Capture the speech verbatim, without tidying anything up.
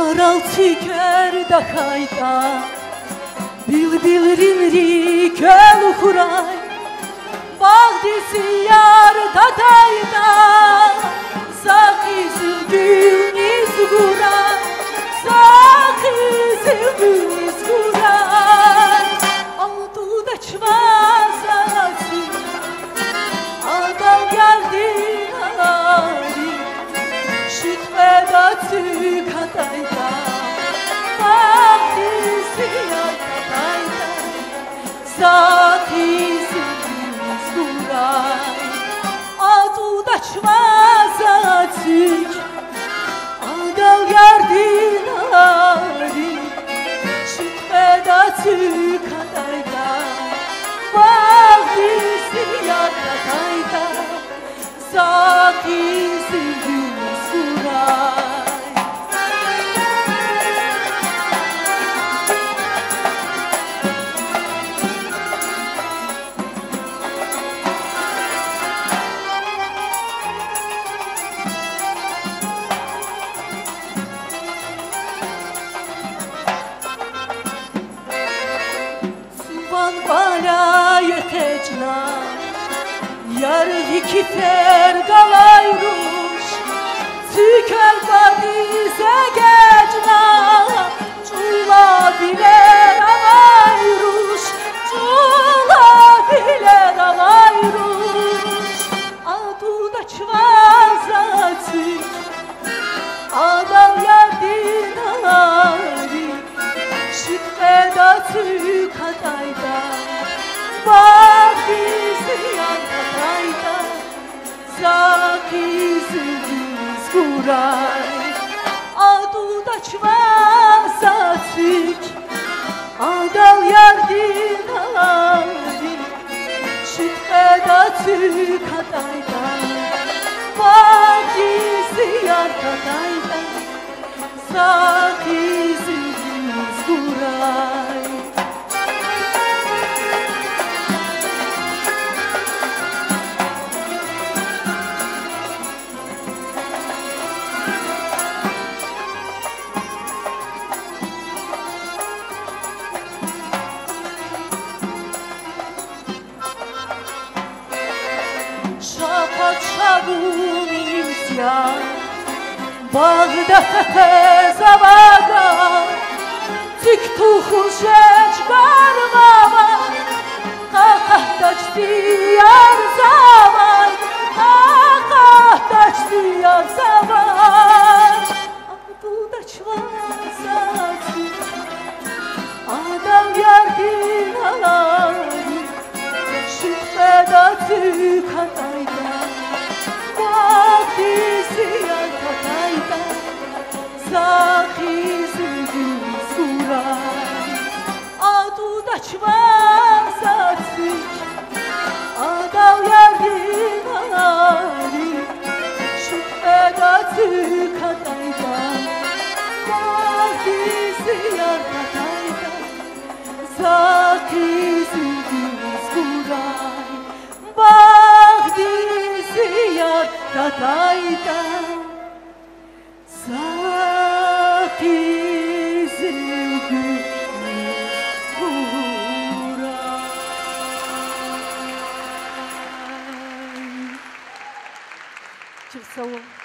Ярал цуьквер тахьайтӀа, билбилрин рикӀел хьурай, багъдиз яр татайтӀа, са къизил гуьлни зугурай, са къизил гуьлни зугурай. АтӀудач ваз ацик, адал ярдин ари, шуьткьведа цуьк атайтӀа, багъдиз яр татайтӀа, са къизил гуьлни зугурай. АтӀудач ваз ацик, адал ярдин ари, шуьткьведа цуьк атайтӀа, багъдиз яр татайтӀа, са къизил гуьлни зугурай. Цуван кӀваляй экъечӀна, яргъи кифер галай руш, цуьквер кӀватӀиз эгечӀна, чӀулав вилер алай руш, чӀулав вилер алай руш. АтӀудач ваз ацик, адал ярдин ари, шуьткьведа цуьк атайтӀа, багъдиз яр татайтӀа, са къизил гуьлни зугурай. АтӀудач ваз ацик, адал ярдин ари, шуьткьведа цуьк атайтӀа, багъдиз яр татайтӀа, са къизил гуьлни зугурай. Шакъат шабуниз я, багъда къекъвез авадай, цуьк тухуз жеч гармавай, къакъатдач дияр завай, къакъатдач дияр завай. АтӀудач ваз ацик, адал ярдин ари, шуьткьведа цуьк атайтӀа, багъдиз яр татайтӀа, са къизил гуьлни зугурай. АтӀудач ваз ацик, адал ярдин ари, шуьткьведа цуьк атайтӀа, багъдиз яр татайтӀа, са къизил гуьлни зугурай. Багъдиз яр татайтӀа, са къизил гуьлни зугурай. Чухсагъул.